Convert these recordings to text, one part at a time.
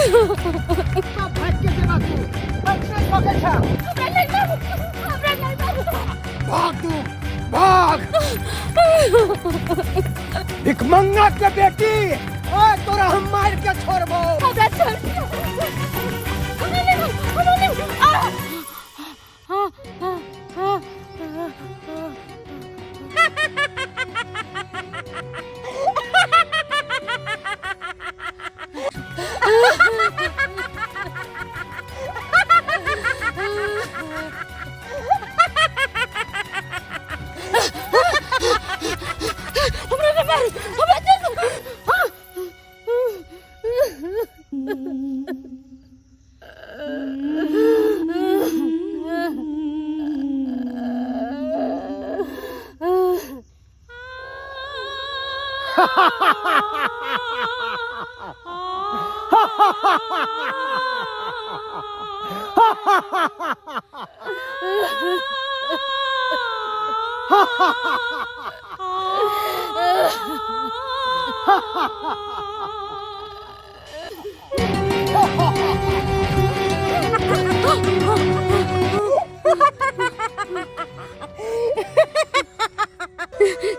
भाग के जेबा तू बच्चे सके छा। हमरा नहीं मारू, हमरा नहीं मारू। भाग तू भाग, भिखमंगा के बेटी। ओए तोरा हम मार के छोड़बो। हमरा छोड़ दियो, हमरा नहीं मारू, हमरा नहीं मारू। आ आ आ आ आ। हमरा नहीं मारू, हमरा छोड़ दो।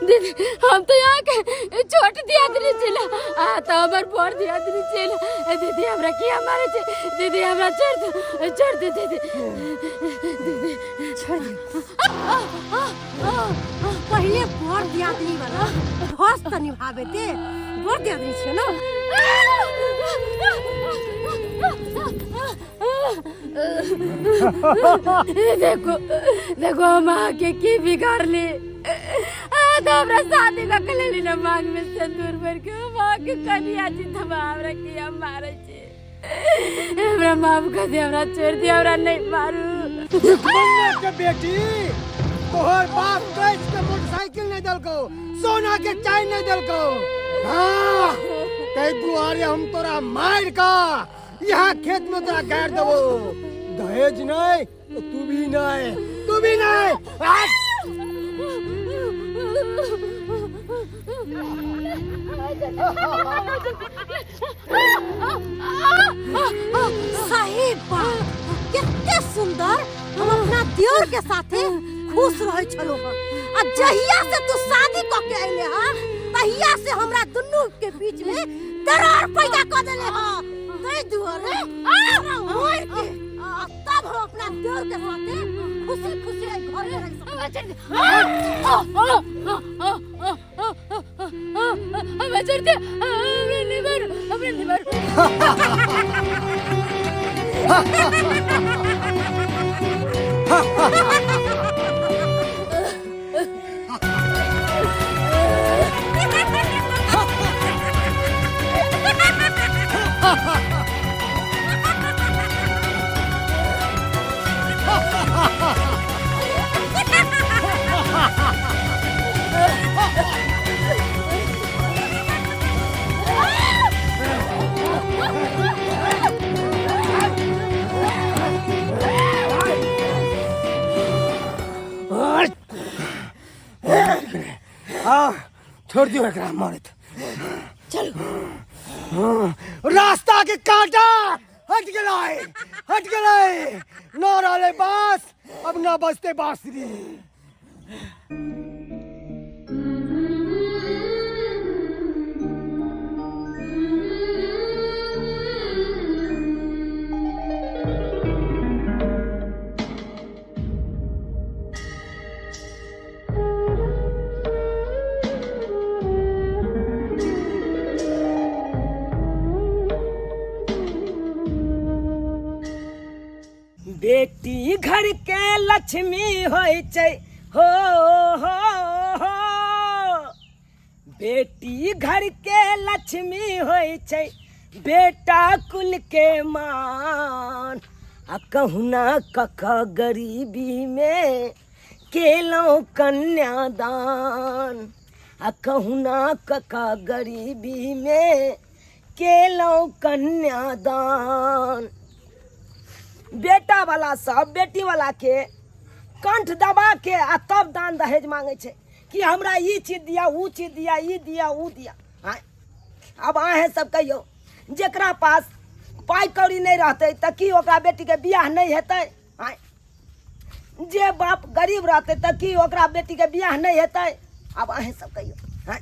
दीदी, हम तो यहाँ के छोट दियादनी छेला, आ तो हमर बड़ दियादनी छेला। ए दीदी, हमरा किया मारे छे दीदी? हमरा छोड़ दो, छोड़ दे दीदी, दीदी छोड़ दे। पहिले बड़ दियादनी वाला फर्ज त निभाबे ते, बड़ दियादनी छियै न। देखो देखो, हम अहाँके की बिगाड़ली? आ तो हमरा शादी कऽ के लेली ने, मांग में सिंदूर भर के हम अहाँके कनिया छी, तऽ हमरा किया मारै छी? हमरा माफ कर दे, हमरा छोड़ दे, हमरा नहीं मारू। भिखमंगा के बेटी, तोहर बाप कैस के मोटरसाइकिल नहीं देलको, सोना के चाय नहीं देलको। हाँ, तै दुआरे हम तोरा मार का यहाँ खेत में तोरा गाड़ देबो। दहेज नहीं तो तू भी नहीं, तू भी नहीं। आ! सही बात, कते सुंदर हम अपना दियोर के साथे खुश रहे छलो हन, आ जहिया से तू शादी क के अइले हन तहिया से हमरा दुनू के बीच में दरार पैदा क देले हन। तै दुआरे हमरा मार के आ तब हम अपना दियोर के साथे खुशी खुशी एहि घर में रहि सकब। हमरा छोड़ दे, हमरा नहीं मारू, हमरा नहीं मारू। आ छोड़ दियो एकरा मारत। चलो, रास्ता के कांटा हट गेलै, हट गेलै। न रहलै बास, अब न बजते बांसुरी। बेटी घर के लक्ष्मी होइ छै हो हो हो, बेटी घर के लक्ष्मी होइ छै, बेटा कुल के मान। आ कहुना कख गरीबी में केलहुँ कन्यादान, आ कहुना कख गरीबी में केलहुँ कन्यादान। बेटा वाला सब बेटी वाला के कंठ दबा के आ तब दान दहेज मांगे छै कि हमरा ई चीज दिया, ऊ चीज दिया, ई दिया, ऊ दिया। आँय, अब अहें सब कहियौ, जेकरा पास पाइ कौड़ी नहि रहतै तऽ की ओकरा बेटीके बियाह नहि हेतै? आँय, जे बाप गरीब रहतै तऽ की ओकरा बेटीके बियाह नहि हेतै? आब अहेँ सब कहियौ। आँय,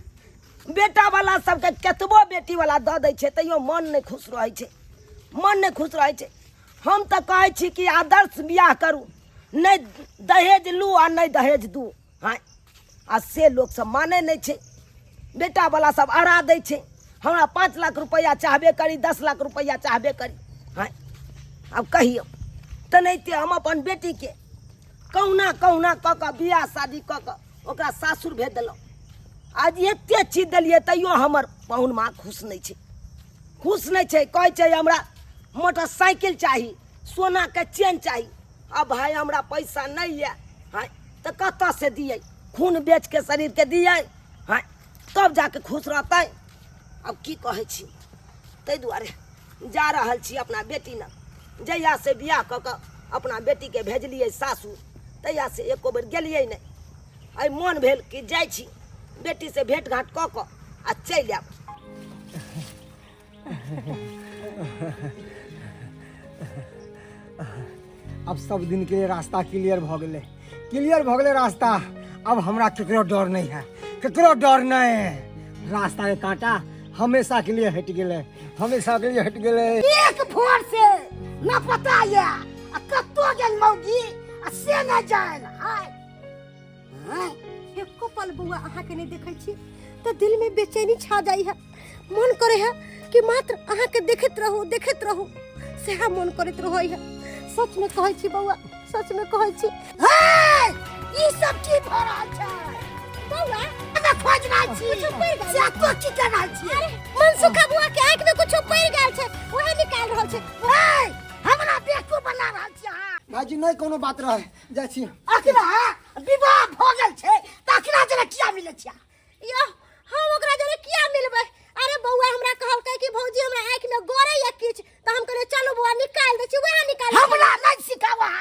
बेटावला सबके केतबो बेटीवला दऽ दै छै तैयो मन नहि खुश रहै छै, मन नहि खुश रहै छै। हम तऽ कहै छी कि आदर्श बियाह करू, नहि दहेज लू आ नहि दहेज दू। आँय, आ से लोकसब मानै नहि छै। बेटावला सब अड़ा दै छै, हमरा 5 लाख रुपैआ चाहबे करी, 10 लाख रुपैआ चाहबे करी। आँय, आब कहियौ, तेनाहिते हम अपन बेटीके कहुना कहुना कऽ कऽ बियाह शादी कऽ कऽ ओकरा सासुर भेज देलहुँ। आज एते चीज देलियै तैयो हमर पाहुन माँ खुश नहि छै, खुश नहि छै। कहै छै हमरा मोटरसाइकिल चाही, सोनाके चेन चाही। अब भाय हमरा पैसा नहि यऽ, हाँ तऽ कतऽ से दियै? खून बेचके शरीरके दियै, हाँ तब जाके खुश रहतै। अब की कहै छी, ताहि दुआरे जा रहल छी अपना बेटी लग। जहिया से बियाह कऽ कऽ अपना बेटीके भेजलियै सासुर, तहिया से एको बेर गेलियै नहि। आइ मोन भेल कि जाइ छी बेटीसँ भेँट घाँट कऽ कऽ आ चलि आयब। अब सब दिन के लिए रास्ता क्लियर भ गेलै, क्लियर भ गेलै रास्ता। अब हमरा केकरो डर नहीं है, केकरो डर नहीं है। रास्ता के कांटा हमेशा के लिए हट गेलै, हमेशा के लिए हट गेलै। एक भोर से न पता ये आ कत्तो गेल मौगी आ से न जान। हाय हाय, एको पल बौआ अहाँ के नहीं देखै छी तो दिल में बेचैनी छा जाइ है। मन करे है कि मात्र अहाँ के देखैत रहू, देखैत रहू, सेहा मन करैत रहै है। सच में कहै छी बौआ, सच में कहै छी। हे, ई सब की भ रहल छै? बौआ, हमे खोज रहल छी। कुछो पड़ि गेल। से तो की कर रहल छी? अरे, मनसुखा बुआ के आँख में कुछो पड़ि गेल छै, वएह निकाल रहल छै। हे, हमरा बेवकूफ बना रहल छी अहाँ। भाईजी नहीं कोनो बात रहे, जाइ छी। अखना विवाह भ गेल छै त अखना जरा किया मिलै छिया? यो, हम ओकरा जरे किया मिलबै? अरे बौआ हमरा कहलकै कि भौजी हमरा आँखि में गड़ै या किछु, त हम कहलियै चलू बौआ निकालि दै छी, वएह निकालि हमरा नहीं सिखावा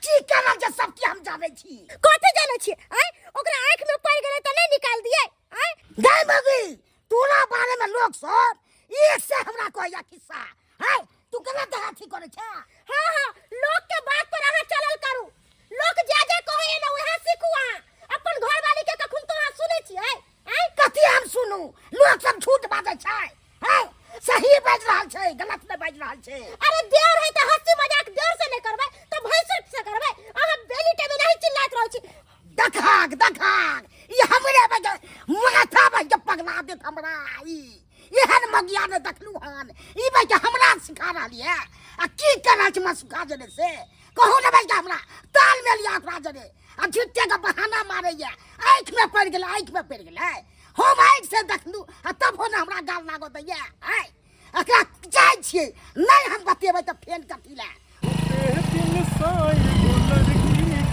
की करल जे सब की हम जानै छी। कथी जानै छी? आँय, ओकरा आँखि में पड़ि गेलै त नहीं निकालि दियै? आँय गै मगी, तोरा बारे में लोग सब एक से हमरा कहैया खिस्सा। है तू गलत अथी करै छे। हाँ हाँ, लोग के बात पर अहाँ चलल करू। लोग जे जे कहै ने वएह सीखू अहाँ। अपन घर वाली के कखन तो अहाँ सुनै छियै? आँय कथी हम सुनू? लोग सब झूठ बाजै छै। है सही बाजि रहल छै, गलत नहि बाजि रहल छै। अरे देवर है त हंसी मजाक देवर से नहीं करबै त भैंसुर से करबै। अहाँ बेली टाइम नहीं चिल्लाइत रहै छी। दखाक दखाक ई हमरे बगे माथा बगे पगला देत हमरा। ई एहन मगिया नहि देखलू हन। ई बगे हमरा सिखा रहल ये आ की कर रहल छै मसुखा जने से कहू ने बगे हमरा ताल मेल या ओकरा जने आ झूठे के बहाना मारे ये। आँखि में पड़ि गेलै, आँखि में पड़ि गेलै। हम आँखि से देखलू आ तब हो ने हमरा गाल लागो दैये। आँय एकरा जाइ छियै नहि हम बतेबै तऽ फेन कथी लए। दिल साई गो लड़की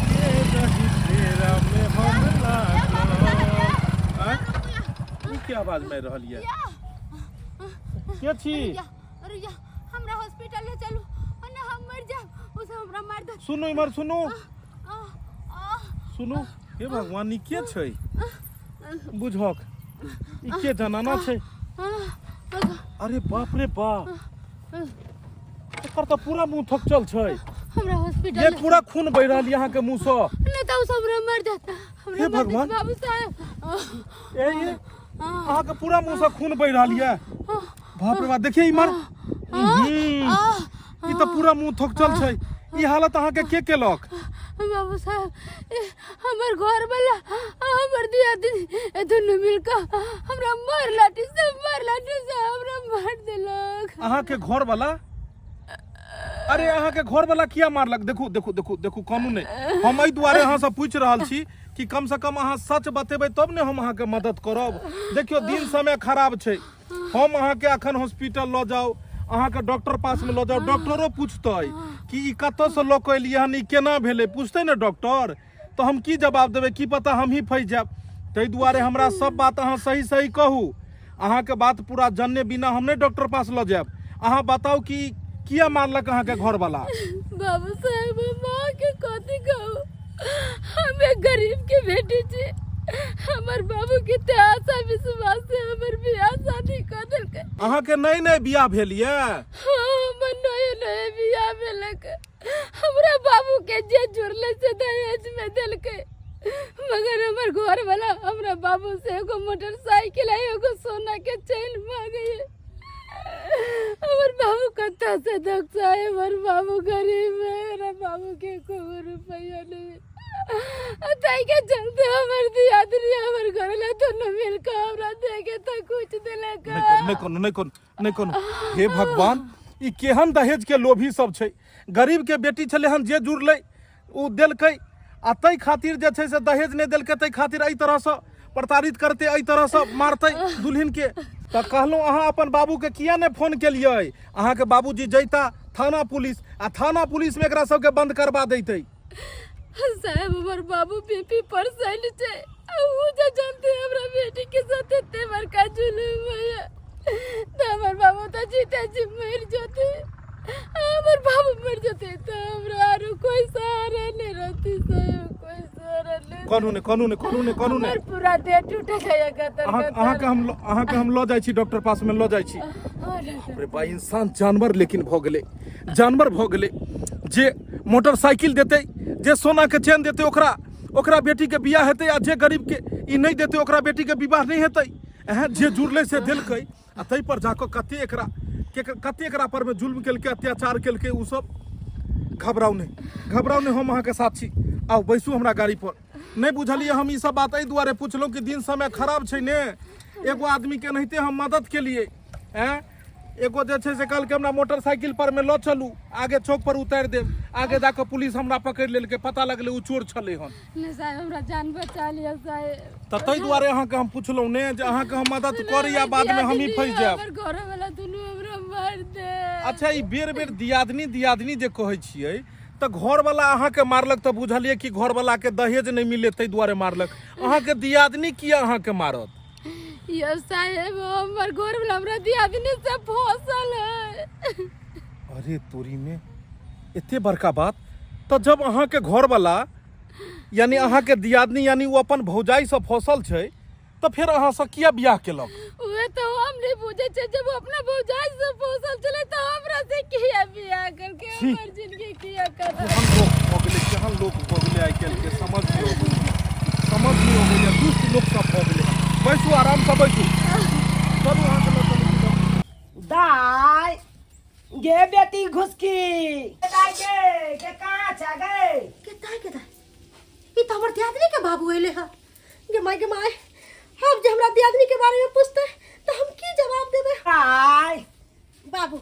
के रही फेरा में हम लागल। आँय? ई के आवाज मारि रहल ये? के छी? अरे या, हमरा हॉस्पिटल ले चलू, ना हम मर जाब, उसे हमरा मार दे। सुनू इमहर सुनू। आ, आ, सुनू, हे भगवान, ई के छै? बुझक ई के जनाना छै? आ, आ, अरे बाप रे बाप, एकर तऽ पूरा मुंह थकचल छै। हमरा हॉस्पिटल ये पूरा खून बहि रहल यऽ अहाँके मुंह सँ। नहीं तो हमरा मर जाता। हमरा हे मर जात, भगवान। बाबू साहब। ए ये अहाँके पूरा मुंह सँ खून बहि रहल यऽ। बाप रे बाप, देखिए इमहर। ई तऽ पूरा मुंह थकचल छै। ई हालत अहाँके के केलक? बाबू साहब, हमर घर वाला हमर दिया दीदी दुनू मिलकर हमरा मार लाठी से, मार लाठी से हमरा मार देलक। अहाँके घर वाला? अरे अहाँके घर वाला किया मारलक? देखू देखू देखू देखू, कानू नहि। हम एहि दुआरे अहाँसँ पूछि रहल छी कि कम से कम अहाँ सच बतेबै तब ने हम अहाँके मदद करब। देखियौ दिन समय खराब छै। हम अहाँके अखन हॉस्पिटल लऽ जाउ, अहाँके डॉक्टर पासमे लऽ जाउ, डॉक्टरो पूछतै कि ई कतऽसँ लऽ कऽ एलियै हन, ई केना भेलै, पूछतै ने डॉक्टर, तऽ हम की जवाब देबै? की पता हमही फँसि जायब। ताहि दुआरे हमरा सब बात अहाँ सही सही कहू। अहाँके बात पूरा जनने बिना हम नहि डॉक्टर पास लऽ जायब। अहाँ बताउ कि किया मारलक अहाँके घरवाला? बाबू साहेब, हम अहाँके कथी कहू, हम एक गरीब के बेटी छी। हमर बाबू के ते आशा विश्वास से हमर बियाह शादी कऽ देलकै। अहाँके नई नई बियाह भेल ये? हाँ, हमर भेलै बियाह भेलक। हमरा बाबू के जे जुड़ले से दहेज में देलकै, मगर हमर घर वाला हमरा बाबू से एगो मोटरसाइकिल आ एगो सोना के चैन मांगैए। हमर बाबू कत्ता से दक्ष है, हमर बाबू गरीब है, हमरा बाबू के एको रुपया नहीं। ताई के चलते हमर दियादनी हमर घर ला दोनों मिल के हमरा देके तो कुछ देलक। नहीं कोनो, नहीं कोनो, नहीं कोनो, नहीं कोनो। हे भगवान, ई केहन दहेज के लोभी सब छै। गरीब के बेटी छलै हन, जे जुड़लै ओ देलकै, आ ताहि खातिर जे छै से दहेज नहि देलकै, ताहि खातिर एहि तरहसँ प्रताड़ित करतै, एहि तरहसँ मारतै दुल्हिन के। तऽ कहलहुँ अहाँ अपन बाबूके किया नहि फोन केलियै? अहाँके बाबूजी जैता थाना पुलिस, आ थाना पुलिसमे एकरा सबके बंद करबा दैतै। साहब, हमर बाबू बीपी पर सैल छै, आ उ जे जानते हमरा बेटी के साथ एते बड़का जुलूम होइए तऽ हमर बाबू तऽ जीते जी मरि जेतै। हमर बाबू मरि जेतै तऽ हमरा आरो कोई सहारा नहीं रहती साहब, कोई सहारा नहीं। कहू ने, कहू ने, कहू ने, कहू ने। हमर पूरा देह टूट गया कतर अहाँ कतर। अहाँके हम लऽ जाइ छी, डॉक्टर पास में लऽ जाइ छी। हाँ, डॉक्टर। बाप रे बा, इंसान जानवर लेकिन भऽ गेलै, जानवर भऽ गेलै। जे मोटरसाइकिल देतै, जे सोना के चेन देतै, ओकरा ओकरा बेटी के बियाह हेतै, आ जे गरीब के ई नहि देतै ओकरा बेटी के विवाह नहि हेतै। एहन जे जुड़लै से देलकै, आ ताहि पर जाकऽ कते एकरा कते एकरा पर में जुल्म केलकै, अत्याचार केलकै ओ सब। घबराउ नहि, घबराउ नहि, हम अहाँके साथ छी। आउ बैसू हमरा गाड़ी पर। नहि बुझलियै, हम ई सब बात एहि दुआरे पुछलहुँ कि दिन समय खराब छै ने। एगो आदमी के एनाहिते हम मदद केलियै, एँ एगो जे छै से कहलकै हमरा मोटरसाइकिल पर में लऽ चलू, आगे चौक पर उतारि देब। आगे जाकऽ पुलिस हमरा पकड़ि लेलकै, पता लगलै ओ चोर छलै हन। नहि साहेब, हमरा जान बचा लिअ साहेब। तऽ ताहि दुआरे अहाँके हम पुछलहुँ ने जे अहाँके हम मदद करी या बादमे हमही फँसि जायब। हमर घर वाला दुनू हमरा मारि दे। अच्छा, ई बेर बेर दियादनी दियादनी जे कहै छियै, तऽ घरवला अहाँके मारलक तऽ बुझलियै कि घरवलाके दहेज नहि मिललै ताहि दुआरे मारलक। अहाँके दियादनी किया अहाँके मारत? यौ साहेब, हमर घर वाला हमरा दियादनी से फसल है। अरे तोरी में, एते बड़का बात। तऽ जब अहाँके घरवला यानी अहाँके दियादनी यानी ओ अपन भौजाइसँ फसल छै, तऽ फेर अहाँसँ किया बियाह केलक? उहे तो हम नहीं बुझे छे, जब वो अपना भौजाई से फसल चले तो हमरा से किया बियाह करके छी। हमर जिंदगी किया कर। केहन लोक भऽ गेलै, केहन लोक भऽ गेलै आइ काल्हिके, समझ नहि अबैए, समझ नहि अबैए। दुष्ट लोक सब भऽ गेलै। बैसू, आरामसँ बैसू। चलू, अहाँके लऽ चलू छी डॉक्टर। दाय गे बेटी घुसकी, दाय गे, के कहाँ छ गे? के दाय, के दाय, ई तऽ हमर दियादनी के बाबू अयले हँ। गे माय, गे माय, हम जे हमरा दियादनी के बारे में पूछते तऽ हम की जवाब देबै? दाय। बाबू,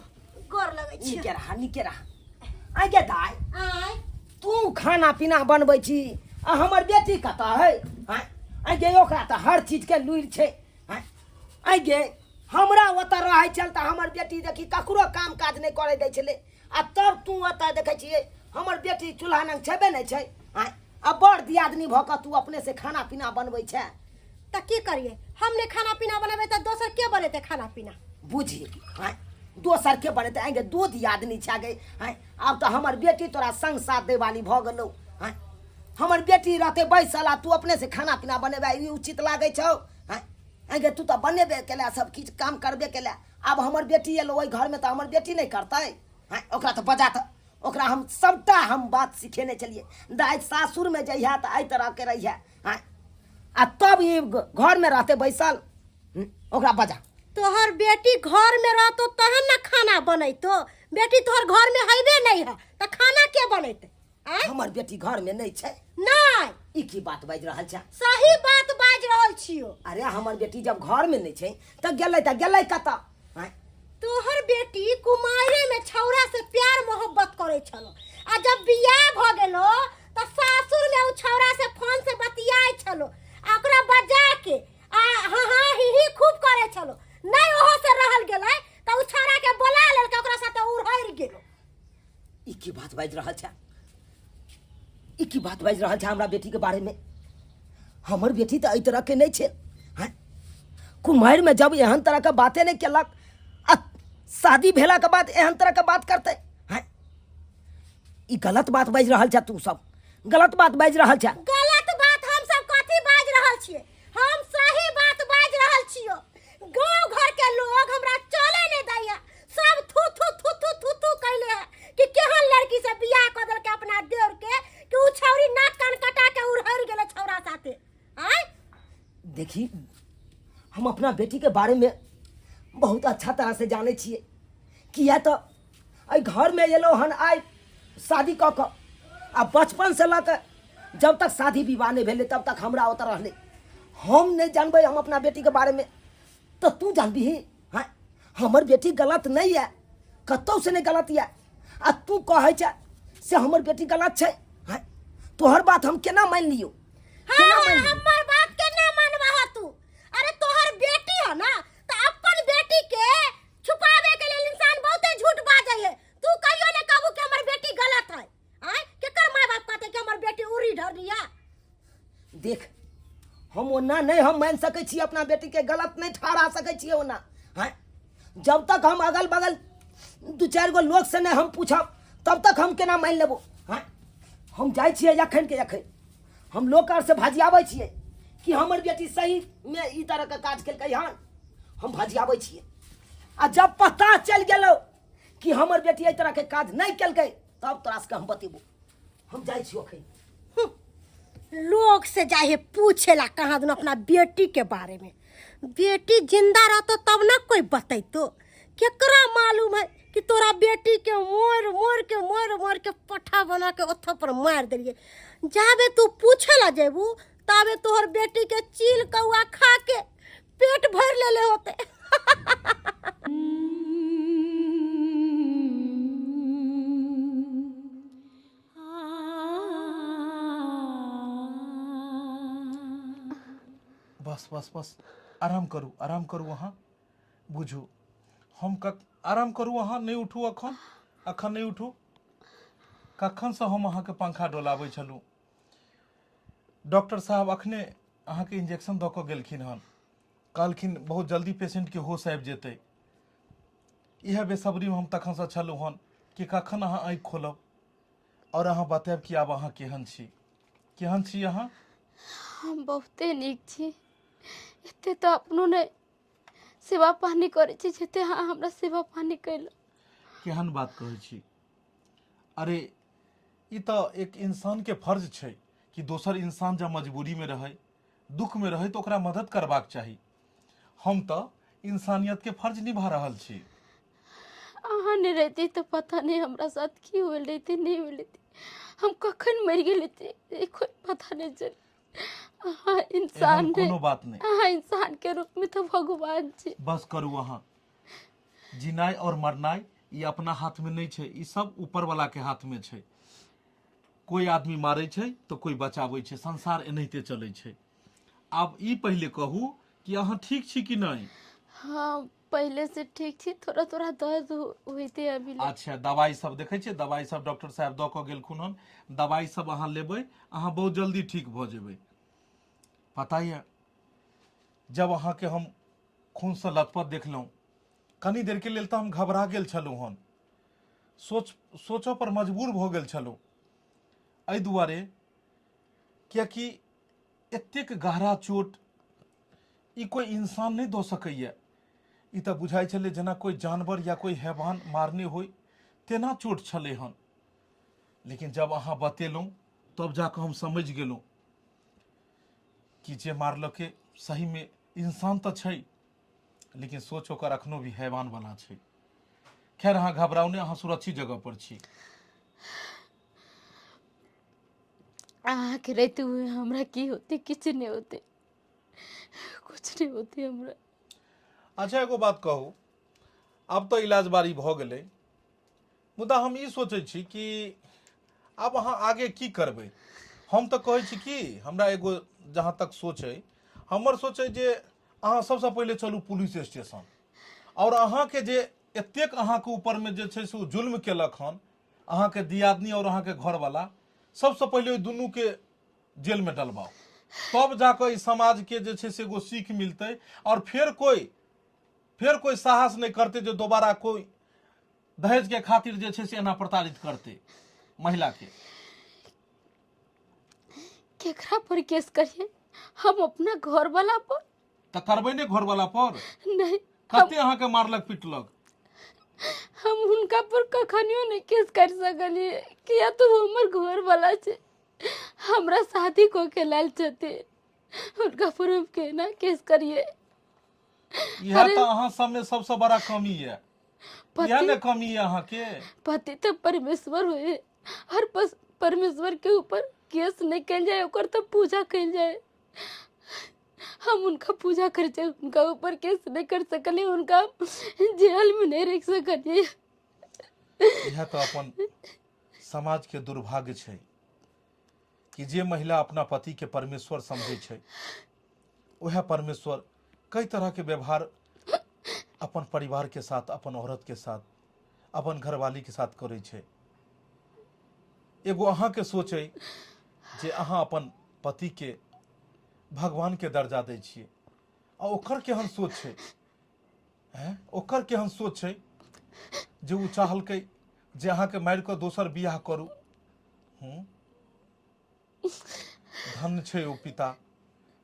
गोर लगै छी। नीके रहा, नीके रहा। आइ गे दाय, आय। तू खाना पीना बनबै छी आ हमर बेटी कतऽ है? आँय, आइ गे, ओकरा तऽ हर चीज के लुरि छै। आँय, आइ गे, हमरा ओतऽ रहै छल तऽ हमर बेटी देखी ककरो काम काज नहि करै दै छलै, आ तब तू ओतऽ देखै छियै हमर बेटी चूल्हा नंग छेबे नहि छै। आँय, आ बड़ दियादनी भऽ कऽ तू अपने से खाना पीना बनबै छै? तऽ की करियै, हम नहि खाना पीना बनेबै तऽ दोसर के बनेतै खाना पीना? बुझी, आँय, दोसर के बनेतै? आँय गे, दू दियादनी छै गे। आँय, आब तऽ हमर बेटी तोरा संग साथ दै वाली भऽ गेलौ। आँय, हमर बेटी रहतै बैसल आ तू अपने से खाना पीना बनेबै, ई उचित लागै छौ? आँय, आँय गे, तू तऽ बनेबे केला, सब किछु काम करबे केला। आब हमर बेटी एलो ओहि घरमे तऽ हमर बेटी नहि करतै? आँय, ओकरा तऽ बजा, तऽ ओकरा हम सबटा हम बात सिखेने छलियै, दाइ सासुरमे जइहे तऽ एहि तरहके रहिहे। आँय, आ तब ई घरमे रहतै बैसल? ओकरा बजा। तोहर बेटी घर में रहतो तहन ना खाना बनैतो। बेटी तोहर घर में हैबे नहीं है तऽ खाना के बनैते? आँय? हमर बेटी घर में नहीं छै? नहीं। ई की बात बाजि रहल छै? सही बात बाजि रहल छियो। अरे, हमर बेटी जब घर में नहीं छै तऽ गेलै, तऽ गेलै कतऽ? आँय? तोहर बेटी कुमारे में छौड़ा से प्यार मोहब्बत करे छलो, आ जब बियाह भ गेलो तऽ सासुर में उ छौड़ा से फोन से बतियाय छलो, आ ओकरा बजा के आ हाँ हाँ ही ही खूब करे छलो। नहीं ओहो से रहल गेलै तऽ उ छौड़ा के बोला लेलकै, ओकरा साथे उड़हरि गेलो। ई की बात बाजि रहल छै? ई की बात बाजि रहल छै हमरा बेटी के बारे में? हमर बेटी तऽ एहि तरह के नहीं छै। हाँ? कुमारि में जब एहन तरह के बाते नहीं केलक, आ शादी भेला के बाद एहन तरह के बात करते? हाँ? ई गलत बात बाजि रहल छै, तू सब गलत बात बाजि रहल छै। गलत बात हम सब कथी बाजि रहल छियै? हम सही बात बाजि रहल छियो। गांव घर के लोग हमरा चले नहीं दैया, सब थू थू थू थू थू थू कैले है कि देखी, हम अपना बेटीके बारेमे बहुत अच्छा तरहसँ जानै छियै, किया तऽ एहि घरमे एलहुँ हन आइ शादी कऽ कऽ, आ बचपनसँ लऽ कऽ जब तक शादी विवाह नहि भेलै तब तक हमरा ओतऽ रहलै। हम नहि जानबै हम अपना बेटीके बारेमे तऽ तू जानबिही? हँ, हमर बेटी गलत नहि यऽ, कतहुसँ नहि गलत यऽ, आ तू कहै छै से हमर बेटी गलत छै। हँ, तोहर बात हम केना मानि लियौ? केना हाँ, मानि लियौ? हमर बात केना मानबह तू? अरे तोहर बेटी है ना, तो अपन बेटी के छुपावे के लेल इंसान बहुते झूठ बाजै है। तू कहियो ने कहबू कि हमर बेटी गलत है। आय केकर माय बाप कहते कि हमर बेटी उड़ी ढरनी है? देख, हम ओना नहीं हम मान सकै छी, अपना बेटी के गलत नहीं ठहरा सकै छी ओना। हैं, जब तक हम अगल बगल दू चारि गो लोग से नहीं हम पूछब तब तक हम केना मान लेबो? हैं, हम जाइ छियै अखन के अखन हम लोग आर से भजियाबै छियै कि हमर बेटी सही में ई तरह के काज केलकै हन। हम भजियाबै छियै, आ जब पता चलि गेलौ कि हमर बेटी एहि तरह के काज नहीं केलकै तब तोरा सबके हम बतेबो। हम जाइ छियौ अखन। लोग से जाहे पूछेला कहाँ दुन अपना बेटी के बारे में। बेटी जिंदा रहतो तब ना कोई बतैतो। केकरा मालूम है कि तोरा बेटी के मोर मोर के मोर मोर के पट्ठा बना के ओत्थो पर मार देलिए। जाबे तू पूछे ला जेबू ताबे तोहर बेटी के चील कौआ खा के पेट भर लेले होते। बस बस बस, आराम करू, आराम करू। अहाँ बुझू हम कक आराम करू, अहाँ नहि उठू अखन, अखन नहि उठू। कखनसँ हम अहाँके पंखा डोलाबै छलहुँ। डॉक्टर साहब अखने अहाँके इंजेक्शन दऽ कऽ गेलखिन हन, कहलखिन बहुत जल्दी पेशेंटके होश आबि जेतै। इएह बेसब्रीमे हम तखनसँ छलहुँ हन कि कखन अहाँ आँखि खोलब आओर अहाँ बतायब कि आब अहाँ केहन छी, केहन छी अहाँ? हम बहुते नीक छी। एते तऽ अपनो नहि सेवा पानी करै छी जते अहाँ हमरा सेवा पानी कयलहुँ। केहन बात कहै छी? अरे ई तऽ एक इंसानके फर्ज छै कि दोसर इंसान जब मजबूरीमे रहै, दुखमे रहै तऽ ओकरा मदद करबाक चाही। हम तऽ इंसानियतके फर्ज निभा रहल छी। अहाँ नहि रहिती तऽ पता नहि हमरा साथ की होल रहिते, नहि होल रहिते, हम कखन मरि गेल रहिती कोई पता नहि चल। अहाँ इंसान एहन कोनो बात नहि। अहाँ इंसान के रूप में तऽ भगवान छी। बस करू अहाँ, जिनाइ और मरनाइ ई अपना हाथ में नहीं छै, ई सब ऊपर वाला के हाथ में छै। कोई आदमी मारै छै तऽ कोई बचाबै छै, संसार एनाहिते चलै छै। आब ई पहिले कहू कि अहाँ ठीक छी कि नहि? हाँ, पहिले से ठीक छी, थोड़ा थोड़ा दर्द होइते अभी ले। अच्छा, दवाई सब देखै छियै, दवाई सब डॉक्टर साहब दऽ कऽ गेलखुन हन, दवाई सब अहाँ लेबै, अहाँ बहुत जल्दी ठीक भऽ जेबै। पता यऽ, जब अहाँके हम खूनसँ लथपथ देखलहुँ कनी देरके लेल तऽ हम घबरा गेल छलहुँ हन, सोचऽ पर मजबूर भऽ गेल छलहुँ, एहि दुआरे कियाकि एतेक गहरा चोट ई कोइ इंसान नहि दऽ सकैए। ई तऽ बुझाइ छलै जेना कोइ जानवर या कोइ हैवान मारने होइ तेना चोट छलै हन। लेकिन जब अहाँ बतेलहुँ तब जाकऽ हम समझि गेलहुँ कि जे मारलकै सहीमे इंसान तऽ छै, लेकिन सोच ओकर अखनो भी हैवान वाला छै। खैर, अहाँ घबराउ नहि, अहाँ सुरक्षित जगह पर छी। अहाँके रहते हुए हमरा की होते? किछु नहि होते, कुछ नहीं होते हमरा। अच्छा, एगो बात कहू, आब तऽ इलाज बारी भऽ गेलै, मुदा हम ई सोचै छी कि आब अहाँ आगे की करबै? हम तऽ कहै छी कि हमरा एगो जहाँ तक सोच अइ, हमर सोच अइ जे अहाँ सबसँ पहिले चलू पुलिस स्टेशन, आओर अहाँके जे एतेक अहाँके ऊपरमे जे छै से ओ जुल्म केलक हन अहाँके दियादनी आओर अहाँके घरवला, सबसँ पहिले ओहि दुनूके जेलमे डलबाउ, तब जाकऽ ई समाजके जे छै से एगो सीख मिलतै आओर फेर कोइ साहस नहि करतै जे दोबारा कोइ दहेजके खातिर जे छै से एना प्रताड़ित करतै महिलाके। केकरा पर केस करिए हम? अपना घर वाला पर? तऽ करबै नहि घरवाला पर? नहीं। कते अहाँके मारलक पिटलक? हम हुनका पर कखनियो नहीं केस कर सकलिए, किया तो हमर घर वाला छै, हमरा शादी कऽ के लायल छथिन। हुनका पर हम केना केस करिए। इएह तऽ अहाँ सबमे सबसँ बड़ा कमी यऽ, इएह ने कमी यऽ अहाँके। पति तऽ परमेश्वर हुए, हर पस परमेश्वर के ऊपर केस नहीं कल जाए, ओकर तो पूजा कल जाए। हम उनका पूजा कर जाए, उनका ऊपर केस नहीं कर सकली, उनका जेल में नहीं रख सकली। इएह तऽ अपन समाज के दुर्भाग्य छै कि जे महिला अपना पति के परमेश्वर समझै छै, वएह परमेश्वर कई तरह के व्यवहार अपन परिवार के साथ, अपन औरत के साथ, अपन घरवाली के साथ करै छै। एगो अहाँके सोच अइ जे अहाँ अपन पति के भगवान के दर्जा दै छियै, आ ओकर केहन सोच छै? हैं, ओकर केहन सोच छै जे ओ चाहलकै जे अहाँके मारि कऽ दोसर बियाह करू? हूँ, धन्य छै ओ पिता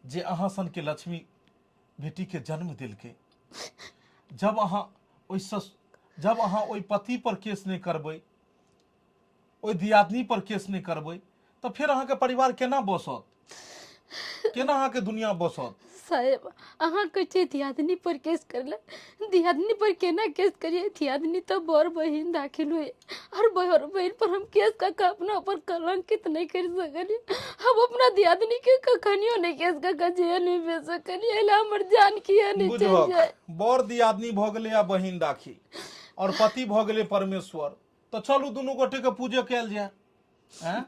जे अहाँ सनके लक्ष्मी बेटीके जन्म देलकै। जब अहाँ ओहिसँ, जब अहाँ ओहि पति पर केस नहि करबै, ओहि दियादनी पर केस नहि करबै, तऽ फेर अहाँके परिवार केना बसत? केना अहाँके दुनिया बसत? साहेब, अहाँ कहै छियै दियादनी पर केस करले, दियादनी पर केना केस करिए? दियादनी तऽ बड़ बहिन दाखिल हुए, और बड़ बहिन पर हम केस कऽ के अपना ऊपर कलंकित नहीं कर सकलिए। हम अपना दियादनी के कखनियो नहीं केस कऽ के जेल में भेज सकलिए, एहि लए हमर जान किया नहीं चलि बुझहक जाए। बड़ दियादनी भऽ गेलै आ बहिन दाखिल, और पति भऽ गेलै परमेश्वर, तऽ चलू दुनू गोटेके पूजे कयल जाय। आँय,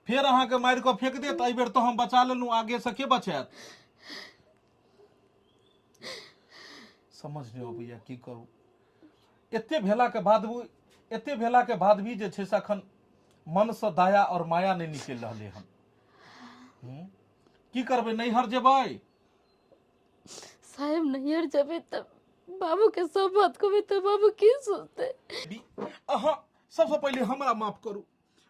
फेर अहाँके मारि कऽ फेंक देत। एहि बेर तऽ हम बचा लेलहुँ, आगे से के बचायत? समझ नहि अबैया की करू। एते भेलाके बाद भी, एते भेलाके बाद भी जे छै से अखन मनसँ दया आओर माया नहि निकलि रहलै हन। की करबै? नैहर जेबै? साहेब, नैहर जेबै तऽ बाबू के सब बात कहबै तऽ बाबू की सोचतै? अहाँ सबसँ पहिले हमरा माफ करू,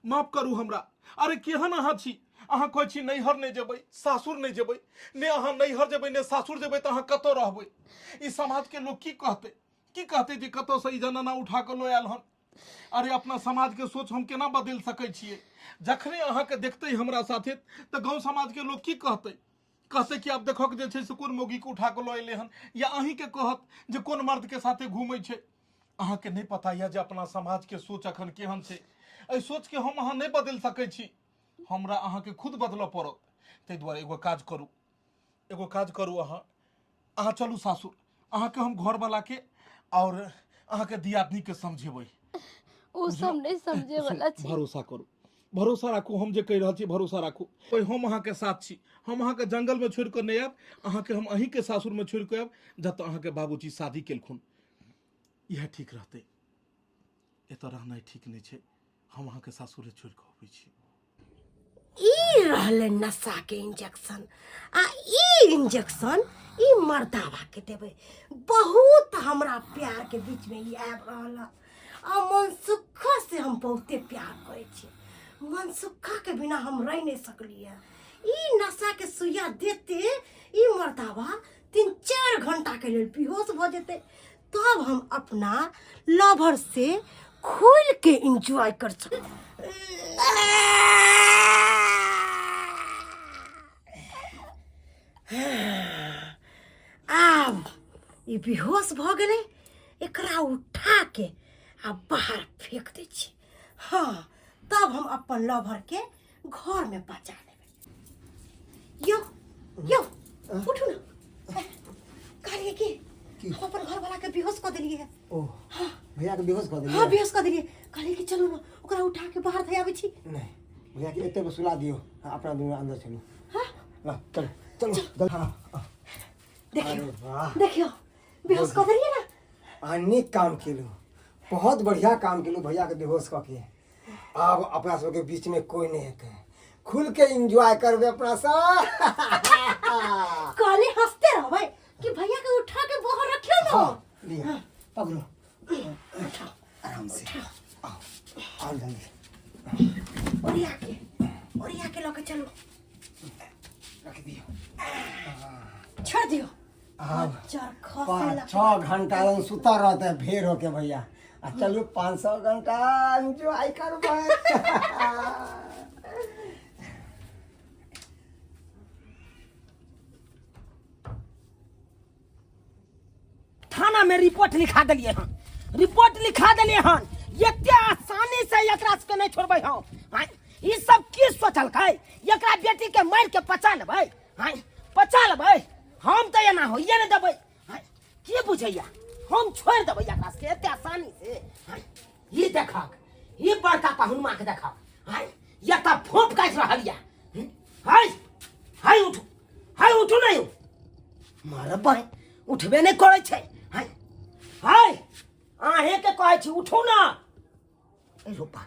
माफ करू हमरा। अरे केहन अहाँ छी? अहाँ कहै छी नैहर नहि जेबै, सासुर नहि जेबै। ने अहाँ नैहर जेबै ने सासुर जेबै, तऽ अहाँ कतऽ रहबै? ई समाजके लोक की कहतै? की कहतै जे कतऽसँ ई जनाना उठा कऽ लऽ आयल हन? अरे अपना समाजके सोच हम केना बदलि सकै छियै? जखने अहाँके देखतै हमरा साथे तऽ गाँव समाजके लोक की कहतै? कहतै कि आब देखक जे छै से कोन मौगीके उठा कऽ लऽ एलै हन, या अहीँके कहत जे कोन मर्दके साथे घूमै छै। अहाँके नहि पता यऽ जे अपना समाजके सोच अखन केहन छै। एहि सोचके हम अहाँ नहि बदलि सकै छी, हमरा अहाँके खुद बदलऽ पड़त। ताहि दुआरे एगो काज करू, एगो काज करू, अहाँ अहाँ चलू सासुर। अहाँके हम घरवलाके आओर अहाँके दियादनीके समझेबै। ओ सब नहि समझे वाला छै। भरोसा करू, भरोसा राखू, हम जे कहि रहल छी भरोसा राखू। ओहि हम अहाँके साथ छी, हम अहाँके जंगलमे छोड़ि कऽ नहि आयब। अहाँके हम अहीँके सासुरमे छोड़ि कऽ आयब, जतऽ अहाँके बाबूजी शादी केलखुन। इएह ठीक रहतै, एतऽ रहनाइ ठीक नहि छै। हम अहाँके सासुरे छोड़ि कऽ अबै छी। ई रहलै नशा के इंजेक्शन, आ ई इंजेक्शन ई मर्दावा के देबै। बहुत हमरा प्यार के बीच में ई आबि रहल है, आ मनसुखा से हम बहुते प्यार करै छी। मनसुखा के बिना हम रहि नहीं सकलियै। ई नशा के सुइया देते ई मर्दावा 3-4 घंटा के लेल बेहोश भऽ जेतै, तब हम अपना लवर से खुल के एंजॉय कर सक। आब ई बेहोश भऽ गेलै, एकरा उठा के आ बाहर फेंक दै छी। हाँ, तब हम अपन लवर के घर में बचा लेबै। यो यो, उठू ना। कहलिए कि हम अपन घर वाला के बेहोश कऽ देलिए है। ओ भैया के बेहोश कऽ देलियै? हाँ, बेहोश कऽ देलिए। कहलिए कि चलू ना, ओकरा उठा के बाहर धऽ आबै छी। नहीं, भैया के एते सुला दियो, हाँ, अपना दुनू अंदर चलू। हाँ ला, चलो चलो चलो। हाँ, हाँ। देखियो। अरे वाह। देखियो, बेहोश कऽ देलिए ना। अहाँ नीक काम केलू, बहुत बढ़िया काम केलू भैया के बेहोश कऽ के। आब अपना सबके बीच में कोई नहीं हेतै, खुल के एंजॉय करबै अपना सब। कहली हंसते रहबै कि भैया के उठा के बाहर रखियो ना। हाँ, लिया पकड़ो आराम से, आओ आओ जल्दी। ओरिया के, ओरिया के लऽ के चलू। रख दियो। छोड़ दियो। आब चर खसे 5-6 घंटा एकदम सुता रहते भेड़ होके भैया, आ चलू 500 घंटा एंजॉय करबै। थाना में रिपोर्ट लिखा देलिए हन, रिपोर्ट लिखा देलिए हन। एते आसानी से एकरा सबके नहीं छोड़बै हम। आँय, ई सब की सोचलकै? एकरा बेटी के मारि के पचा लेबै? आँय, पचा लेबै? हम तऽ एना होइए नहि देबै। आँय, की बुझैया हम छोड़ि देबै एकरा सबके एते आसानी से? आँय, ई देखक, ई बड़का पहुनमा के देखक। आँय, एतऽ फोप काटि रहल यऽ। हाय हाय, उठू, हाय उठू, नहीं मारब, उठबे नहीं करै छै। हाय हाय, अहें के कहै छी, उठू ना। ए रोपा,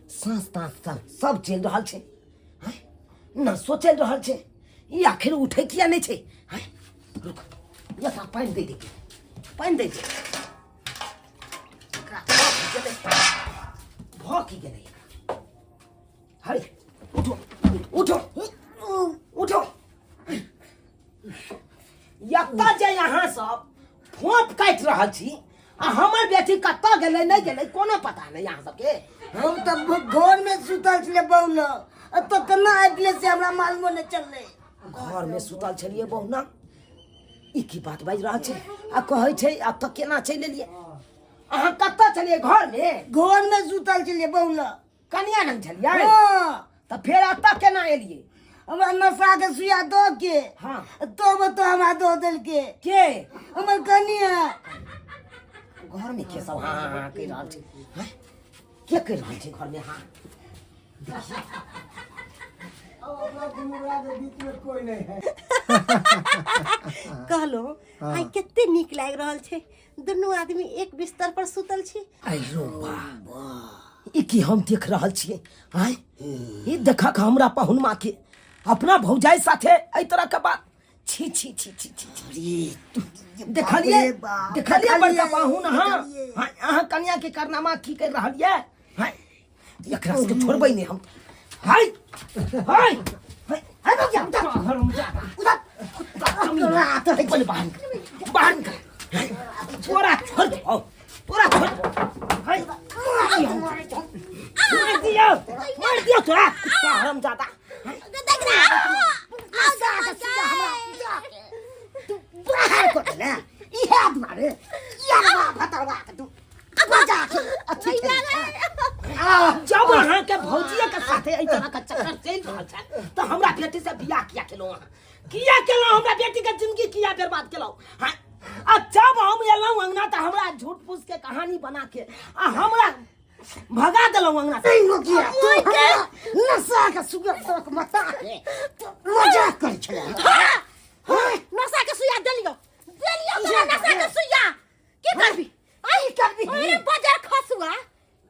साँस ताँस सब सब चलि रहल छै। हाय, नसो चलि रहल छै, ई आखिर उठै किया नहि छै? हाय, रुक, एकरा पानि दे दे, पानि दे दे एकरा। भऽ की गेलै? भऽ की गेलै एकरा? हाय, उठो, उठो, उठो। एतऽ जे अहाँ सब फोप काटि रहल छी आ हमर बेटी कतऽ गेलै नहि गेलै कोनो पता नहि अहाँ सबके। हम तऽ घर में सुतल छलियै बौना, एतऽ केना आबि गेलै से हमरा मालूमो नहि चललै। घर में सुतल छलियै बहुना? ई की बात बाजि रहल छै? आ कहै छै आब तऽ केना चलि एलियै? अहाँ कतऽ छलियै? घर में? घर में सुतल छलियै बौना। कनिया नंग छलियै? हाँ। तऽ फेर एतऽ केना एलियै? हमरा नशा के सुइया दऽ के, तब तो हमरा दऽ देलके। के? हमर कनिया। घर में के सब हाँ हाँ हाँ कहि रहल छै? हैं? के कहि रहल छै घर में हाँ? कोई नहीं है। कहलो, आइ कते नीक लागि रहल छै, दुनू आदमी एक बिस्तर पर सुतल छी। अरे वाह, ई की हम देख रहल छियै? आँय, ई देखक हमरा पहुनमा के अपना भौजाई साथे एहि तरह के बात, छी छी छी छी छी छी। देखलियै? बाप रे बाप, देखलियै बड़का देखलियै, पाहुन अहाँ? देखलियै। हाँ, अहाँ कनिया के कारनामा की कर रहल ये? हाँ, एकरा सबके छोड़बै नहि हम। हाय हाय हाय हाय, रुक जा, उधर घर में जा, उधर कुत्ता कमीना, पहिले बाहर निकल, बाहर निकल। हाय, तोरा छोड़ दे, आओ, तोरा छोड़ दे। हाय, मार दियो, मार दियो तोरा कुत्ता हरामजादा। तू बाहर कर दे ने इहे दुआरे यारवा भतरवा के तू बजा के अथी केने छै। जब अहाँके भौजिया के साथे एहि तरह के चक्कर चलि रहल छै तऽ हमरा बेटी से बियाह किया केलहुँ अहाँ? किया केलहुँ? हमरा बेटी के जिंदगी किया बर्बाद केलहुँ? हाँ, आ जब हम एलहुँ अंगना तऽ हमरा झूठ फूस के कहानी बना के आ हमरा भगा देलहुँ अंगना से। नहीं रोकिया, तू हमरा नशा के सुगर तक मता के तू मजाक करै छले? हाँ, नशा के सुइया देलियो, देलियो तोरा नशा के सुइया। की करबी? की करबी? अरे बाजार खसुआ,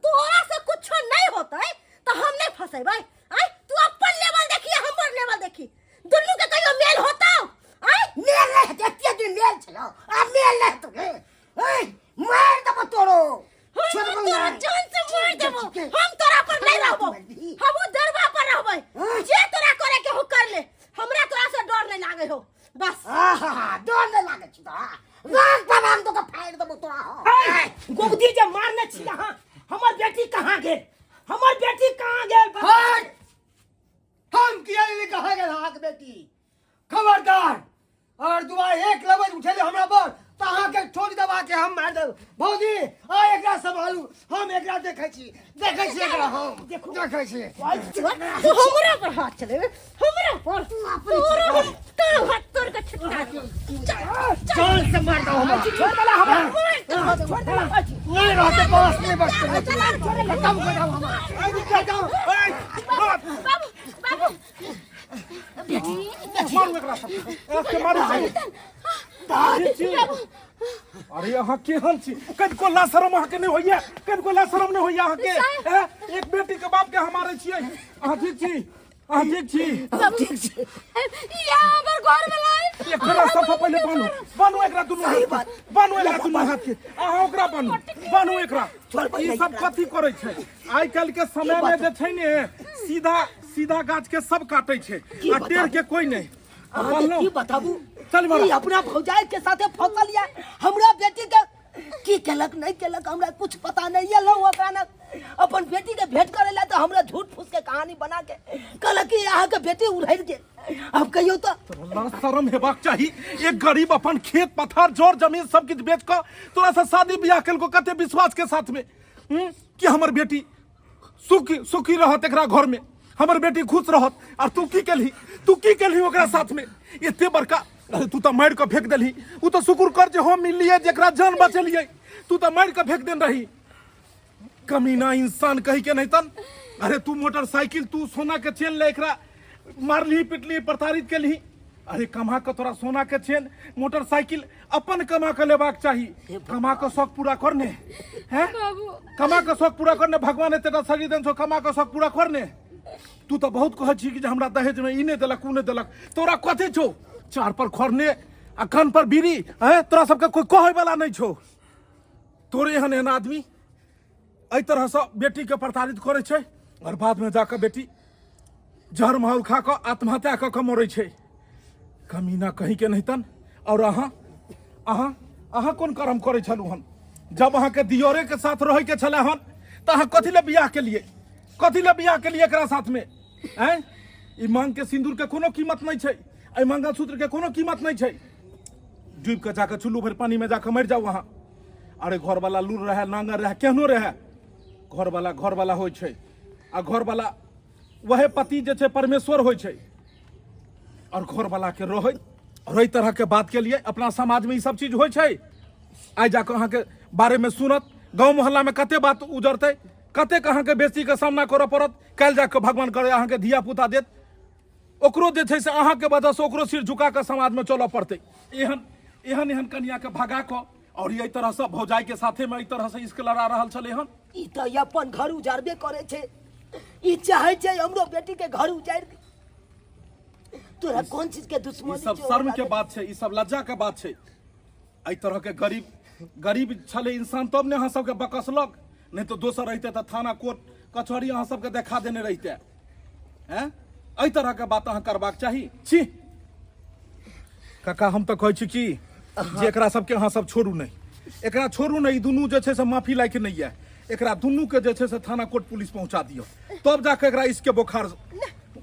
तोरा से कुछो नहीं होतै तो हम नहीं फसेबै। आय, तू अपन लेवल देखी, हमर लेवल देखी, दुनू के कहियो मेल होतौ? आय, मेल नहीं हेतै, एते दिन मेल छलो, आब मेल नहीं हेतौ रे। ऐ, मारि देबो तोरो, हम छोड़बो तोरा नहि। जान से मार देबो। ठीक छै। हम तोरा पर नहीं रहबो, हम उ दरबा पर रहबै। हाँ? जे तोरा करे के हो कर ले, हमरा तोरा से डर नहीं लागे हो बस। आहा, डर नहीं लागे छै तोरा? राग पर हम तोके फाड़ि देबो तोरा। ऐ, गोबदी जे मारने छी अहाँ, हमर बेटी कहाँ गेल? हमर बेटी कहाँ गेल? हट! हम किया नहीं कहा गेल अहाँके बेटी? खबरदार, अगर दुबारा एक लबज उठेले हमरा पर तऽ अहाँके ठोक दबा के हम मारि देब। भौजी, आ एकरा सम्हालू, हम एकरा देखै छी, देखै छी एकरा हम, देखू। देखै छी। तू हमरा पर हाथ चलेबे? हमरा पर? तोरा हम तोरा हाथ तोड़ के छिटका दियौ। जान से मार दो हमरा। छोड़ देला हमरा, छोड़ देला। नहीं रहते बस, नहीं बचते, खत्म कर दो हमरा, खत्म। बाबू, बाबू। मारू एकरा सबके, एकरा सबके मारू। छी अरे, अहाँ केहन छी? कनिको ला शरम अहाँके नहि होइया? कनिको ला शरम नहि होइया अहाँके? हैं? एक बेटी के बाप के हम मारै छियै। अहाँ ठीक छी? अहाँ ठीक छी? ठीक छै। या हमर घर वाला एकरा सबसँ पहिले बान्हू, बान्हू एकरा दुनू हाथ के, बान्हू एकरा दुनू हाथ के। अहाँ ओकरा बान्हू, बान्हू एकरा। ई सब कथी करै छै? आइ काल्हि के समय में जे छै ने, सीधा सीधा गाछ के सब काटै छै की आ टेढ़ के कोई नहीं। अहाँके बान्हलहुँ? की बताबू, चल बड़ा। ई अपना भौजाई के साथे फसल या हमरा बेटी के की केलक नहीं केलक हमरा कुछ पता नहीं। ये लो ओकरा ना अपन बेटी के भेंट करे ला तऽ हमरा झूठ फूस के कहानी बना के कहलक कि अहाँके बेटी उड़ैल गेल। आब कहियौ तऽ। तोरा शर्म हेबाक चाही। एक गरीब अपन खेत पथार जर जमीन सब किछु बेच कऽ तोरा से शादी बियाह केलको कते विश्वास के साथ में, कि हमर बेटी सुखी सुखी रहत एकरा घर में, हमर बेटी खुश रहत। और तू की केलही, तू की केलही ओकरा साथ में एते बड़का? अरे तू तो मारि कऽ फेंक देलही। उ तो शुक्र कर जे हम मिललिए जेकरा जान बचेलिए, तू तो मारि कऽ फेंक देन रही। कमीना इंसान कही के नहीं तन। अरे तू मोटरसाइकिल, तू सोना के चेन ले एकरा मारली पिटली प्रताड़ित केलही। अरे कमा के तोरा सोना के चेन मोटरसाइकिल अपन कमा के लेबाक चाही। कमा के शौक पूरा करने हैं, कमा के शौक पूरा करने। भगवान एतेटा शरीर देन छौ, कमा के शौक पूरा करने। तू तो बहुत कहै छी कि जे हमरा दहेज में ई नहि देलक ऊ नहि देलक। तोरा कथी छौ? चार पर खरने आ कान पर बीड़ी हैं, तोरा सबके कोई कहै वाला नहि छौ। तोरे एहन एहन आदमी एहि तरहसँ बेटीके प्रताड़ित करै छै और बादमे जाकऽ बेटी जहर माहौल खा कऽ आत्महत्या कऽ कऽ मरै छै। कमीना कहीं के नहीं तन। और अहाँ अहाँ अहाँ कोन कर्म करै छलहुँ हन? जब अहाँके दियोरे के साथ रहै के छलै हन तऽ अहाँ कथी लए बियाह केलिए? कथी लए बियाह केलिए एकरा साथ में? आँय, ई मांग के सिंदूर के कोनो कीमत नहीं छै, एहि मंगलसूत्र के कोनो कीमत नहीं छै। डूबि कऽ जाकऽ चुल्लू भरि पानी में जाकऽ मरि जाउ अहाँ। अरे घरवाला लूर रहे नांगर रहे केहनो रहे, घरवाला घरवाला होइ छै। आ घरवाला वहे पति जे छै परमेश्वर होइ छै। और घरवाला के रहै और एहि तरह के बात के लिए अपना समाज में ई सब चीज होइ छै। आइ जाकऽ अहाँके बारे में सुनत गाँव मोहल्ला में कते बात उजरतै, कतेक अहाँके बेसी के सामना करऽ पड़त। काल्हि जाकऽ भगवान करे अहाँके धिया पुता देत, ओकरो जे छै से अहाँके वजहसँ ओकरो सिर झुका कऽ समाजमे चलऽ पड़तै। एहन एहन एहन कनियाके भगा कऽ और एहि तरहसँ भौजाइके साथेमे एहि तरहसँ इश्क लड़ा रहल छलै हन। ई तऽ अपन घर उजाड़बे करै छै, ई चाहै छै हमरो बेटी के घर उजाड़ि दी। तोरा कोन चीज के दुश्मनी? ई सब शर्म के बात छै, ई सब लज्जा के बात छै। एहि तरह के गरीब गरीब छलै इंसान तब ने अहाँ सबके बकसलक, नहीं तो दोसर रहिते तऽ थाना कोर्ट कचहरी अहाँ सबके देखा देने रहिते। हैं, एहि तरह के बात अहाँ करबाक चाही। छी काका, हम तऽ कहै छी कि जे एकरा सबके अहाँ सब छोड़ू नहि, एकरा छोड़ू नहि। ई दुनू जे छै से माफी लायक नहि यऽ। एकरा दुनू के जे छै से थाना कोर्ट पुलिस पहुंचा दियौ, तब जाके एकरा इसके बोखार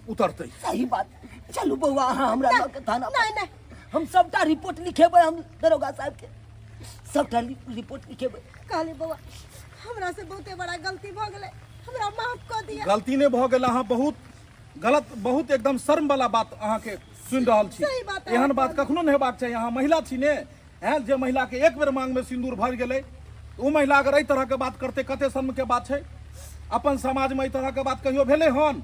उतरतै। सही बात। चलू बौआ, अहाँ हमरा लऽ के थाना। नहीं नहीं, हम सबटा रिपोर्ट लिखेबै, हम दरोगा साहब के सबटा रिपोर्ट लिखेबै। कहली बौआ, हमरा से बहुते बड़ा गलती भऽ गेलै, हमरा माफ कऽ दिअ। गलती नहि भऽ गेल, अहाँ बहुत गलत, बहुत एकदम शर्म वाला बात अहाँके सुनि रहल छी। सही बात है। एहन बात कखनो नहि हेबाक चाही। अहाँ महिला छी ने? हैं, जे महिला के एक बेर मांग में सिंदूर भरि गेलै ओ महिला अगर एहि तरह के बात करतै, कते शर्म के बात छै? अपन समाज में एहि तरह के बात कहियो भेलै हन?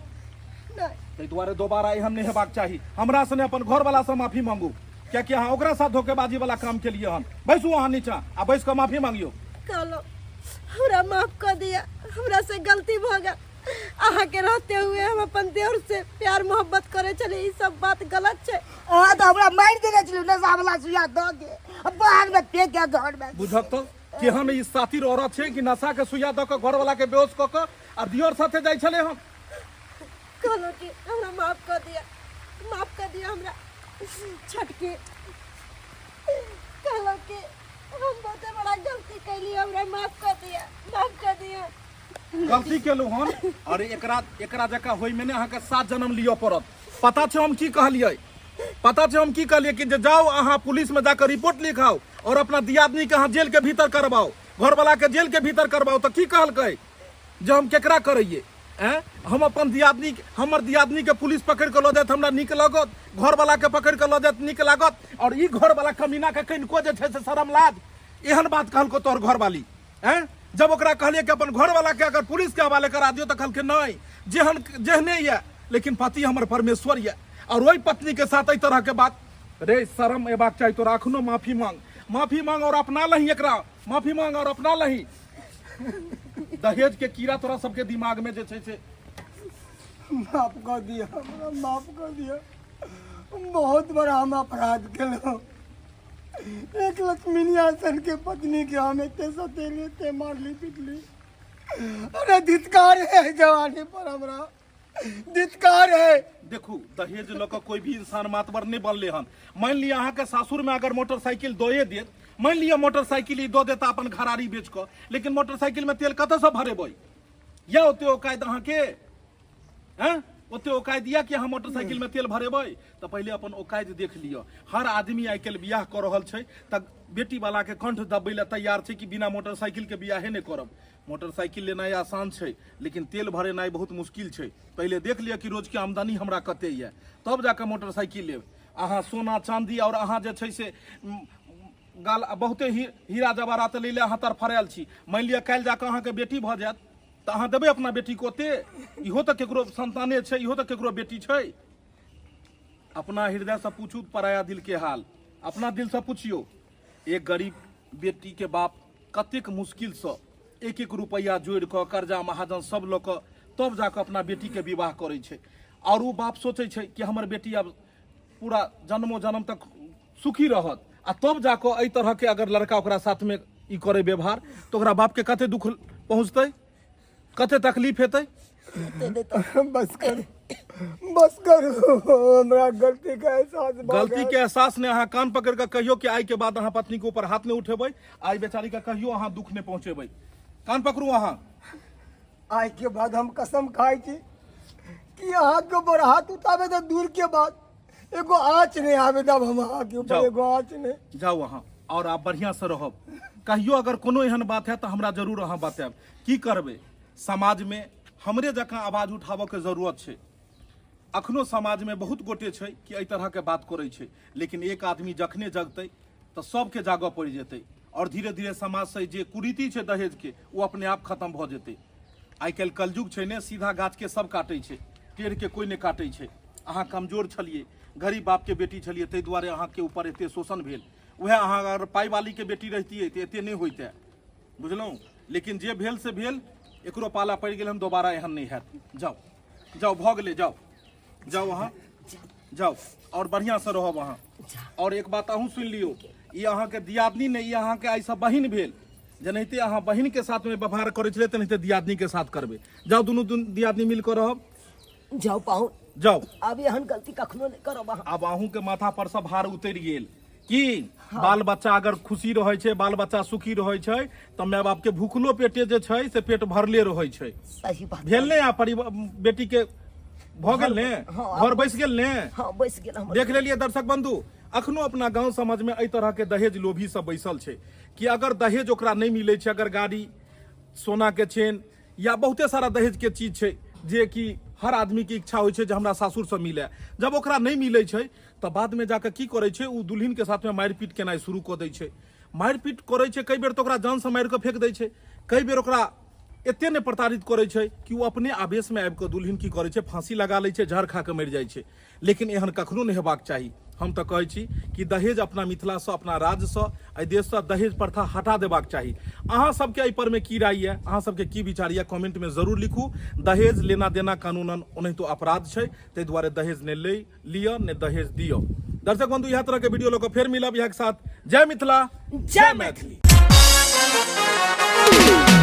नहि। ताहि दुआरे दोबारा एहन नहि हेबाक चाही। हमरा सने अपन घरवाला से माफी मांगू, कियाकि अहाँ ओकरा साथ धोखेबाजी वाला काम केलिए हन। बैसू अहाँ नीचा आ बैस कऽ माफी मांगियो। कहलो हमरा माफ कऽ दिअ, हमरा से गलती भऽ गेल। अहाँ के रहते हुए हम अपन देवर से प्यार मोहब्बत करे छली, ई सब बात गलत छै। अहाँ तऽ हमरा मारि देने छलियै नशा वाला सुइया दऽ के आ बाहर में फेंक के घर में। बुझक तऽ केहन ई सातिर औरत छै कि नशा के सुइया दऽ कऽ घरवाला के बेहोश कऽ कऽ आ दियर साथे जाइ छलै हन। कहलो कि हमरा माफ कऽ दिअ, माफ कऽ दिअ हमरा। छटकी कहलो कि हम बहुते बड़ा गलती कैली, हमरा माफ कऽ दिअ, माफ कऽ दिअ। गलती केलहुँ हन। अरे एकरा एकरा जकाँ होइमे ने अहाँके 7 जन्म लिअ पड़त। पता छै हम की कहलियै? पता छै हम की कहलियै? कि जे जाउ अहाँ पुलिसमे जाकऽ रिपोर्ट लिखाउ और अपना दियादनीके अहाँ जेलके भीतर करबाउ, घरवलाके जेलके भीतर करबाउ। तऽ की कहलकै जे हम केकरा करैए? ऐं, हम अपन दियादनी, हमर दियादनीके पुलिस पकड़ि कऽ लऽ जायत हमरा नीक लागत? घरवलाके पकड़ि कऽ लऽ जायत नीक लागत? और ई घरवला कमीनाके कनिको जे छै से शरम लाज, एहन बात कहलको तोहर घरवाली? हैं, जब ओकरा कहलियै कि अपन घरवाला के अगर पुलिस के हवाले करा दियौ तऽ कहलकै नहि, जेहन जेहने यऽ लेकिन पति हमर परमेश्वर यऽ। और ओहि पत्नी के साथ एहि तरह के बात रे, शर्म एबाक चाही तोरा। अखनो माफी मांग, माफी मांग और अपना लही एकरा, माफी मांग और अपना लही। दहेज के कीड़ा तोरा सबके दिमाग में जे छै से। माफ कऽ दिअ हमरा, माफ कऽ दिअ। बहुत बड़ा हम अपराध केलहुँ। एक लक्ष्मीनिया सन के पत्नी के हम एते सतेली, एते मारली पिटली। अरे धित्कार है जवानी पर, हमरा धित्कार है। देखू, दहेज लऽ कऽ कोई भी इंसान मातबर नहि बनले हन। मानि लिअ अहाँके सासुर में अगर मोटरसाइकिल दए देत, मानि लिअ मोटरसाइकिल ई दऽ देता अपन घरारी बेच कऽ, लेकिन मोटरसाइकिल में तेल कतऽसँ भरेबै? या ओते औकात अहाँके? हैं, ओते औकाति यऽ कि अहाँ मोटरसाइकिल में तेल भरेबै? तऽ पहिले अपन औकाति देख लिअ। हर आदमी आइ काल्हि बियाह कऽ रहल छै तऽ बेटी वाला के कंठ दबबै लए तैयार छै कि बिना मोटरसाइकिल के बियाहे नहि करब। मोटरसाइकिल लेनाइ आसान छै, लेकिन तेल भरेनाइ बहुत मुश्किल छै। पहिले देख लिअ कि रोजके आमदनी हमरा कते यऽ, तब जाकऽ मोटरसाइकिल लेब। अहाँ सोना चाँदी आओर अहाँ जे छै से गाल बहुते ही हीरा जवाहरात लै लए अहाँ तड़फड़ायल छी। मानि लिअ काल्हि जाकऽ अहाँके बेटी भऽ जायत तऽ अहाँ देबै अपना बेटीके ओते? इहो तऽ केकरो संताने छै, इहो तऽ केकरो बेटी छै। अपना हृदयसँ पूछू पराया दिल के हाल, अपना दिलसँ पुछियौ। एक गरीब बेटीके बाप कतेक मुश्किलसँ एक एक रुपैआ जोड़ि कऽ कर्जा महाजन सब लऽ कऽ तब जाकऽ अपना बेटीके विवाह करै छै। आओर ओ बाप सोचै छै कि हमर बेटी आब पूरा जन्मो जन्म तक सुखी रहत, आ तब जाकऽ एहि तरहके अगर लड़का ओकरा साथमे ई करै व्यवहार तऽ ओकरा बापके कते दुख पहुँचतै, कते तकलीफ हेतै। बस करू, बस करू, हमरा गलती के एहसास भऽ गलती गेल। के एहसास ने, अहाँ कान पकड़ के कहियो कि आइ के बाद अहाँ पत्नी के ऊपर हाथ नहीं उठेबै, आइ बेचारी के कहियो अहाँ दुख नहीं पहुंचेबै। कान पकड़ू अहाँ। आइ के बाद हम कसम खाइ छी कि अहाँ के ऊपर हाथ उठाबे तऽ दूर के बात, एगो आँच नहीं आबे तब हम अहाँ के ऊपर जाओ। एगो आँच नहीं। जाउ अहाँ और आप बढ़िया से रहब। कहियो अगर कोनो एहन बात है तऽ हमरा जरूर अहाँ बतायब। की करबै, समाज में हमरे जकाँ आवाज उठाबऽ के जरूरत छै। अखनो समाज में बहुत गोटे छै कि एहि तरह के बात करै छै, लेकिन एक आदमी जखने जगतै तऽ सबके जागऽ पड़ि जेतै और धीरे धीरे समाज से जे कुरीति छै दहेज के ओ अपने आप खत्म भऽ जेतै। आइ काल्हि कलयुग छै ने, सीधा गाछ के सब काटै छै, टेढ़ के कोइ नहि काटै छै। अहाँ कमजोर छलियै, गरीब बाप के बेटी छलियै, ताहि दुआरे अहाँके ऊपर एते शोषण भेल। वएह अहाँ अगर पाइ वाली के बेटी रहितियै तऽ एते नहि होइते, बुझलहुँ? लेकिन जे भेल से भेल, एकरो पाला पड़ि गेल हन, दोबारा एहन नहि हैत। जाउ जाउ, भऽ गेलै, जाउ जाउ, अहाँ जाउ और बढ़िआँ से रहब अहाँ। और एक बात अहूँ सुनि लियौ, ई अहाँके दियादनी नहि, ई अहाँके आइसँ बहिन भेल। जेनाहिते अहाँ बहिन के साथ में व्यवहार करै छलियै तेनाहिते दियादनी के साथ करबै। जाउ दुनू दुनू दियादनी मिल कऽ रहब। जाउ पाहुन, जाउ। आब एहन गलती कखनो नहि करब अहाँ। आब अहूँ के माथा पर से भार उतरि गेल कि बाल बच्चा अगर खुशी रहै छै, बाल बच्चा सुखी रहै छै तऽ माय बाप के भूखलो पेटे जे छै से पेट भरले रहै छै। सही बात भेल ने? आ परिवार बेटी के भऽ गेल ने? हाँ, घर बैस गेल ने? हाँ, बैस गेल हमर। देख लेलियै दर्शक बंधु, अखनो अपना गांव समाज में एहि तरह के दहेज लोभी सब बैसल छै कि अगर दहेज ओकरा नहि मिलै छै, अगर गाड़ी, सोना के चेन या बहुते सारा दहेज के चीज छै जे कि हर आदमी के इच्छा होइ छै जे हमरा सासुर से मिले, जब ओकरा नहि मिलै छै तऽ बाद में जाके की करै छै, ओ दुल्हिन के साथ में मारिपीट केनाइ शुरू कऽ दै छै। मारिपीट करै छै, कई बेर तऽ ओकरा जान से मारि कऽ फेंक दै छै, कई बेर ओकरा एते नहि प्रताड़ित करै छै कि ओ अपने आवेश में आबि कऽ दुल्हिन की करै छै, फांसी लगा लै छै, जहर खा कऽ मरि जाइ छै। लेकिन एहन कखनो नहि हेबाक चाही। हम तऽ कहै छी कि दहेज अपना मिथिलासँ, अपना राज्यसँ, एहि देशसँ दहेज प्रथा हटा देबाक चाही। अहाँ सबके एहि पर में की राय यऽ, अहाँ सबके की विचार यऽ, कमेंट में जरूर लिखू। दहेज लेना देना कानूनन ओनाहितो अपराध छै, ताहि दुआरे दहेज नहि ले लिअ, नहि दहेज दिअ। दर्शक बंधु, इएह तरह के वीडियो लऽ कऽ फेर मिलब इएह के साथ। जय मिथिला, जय मैथिली। मैथिली।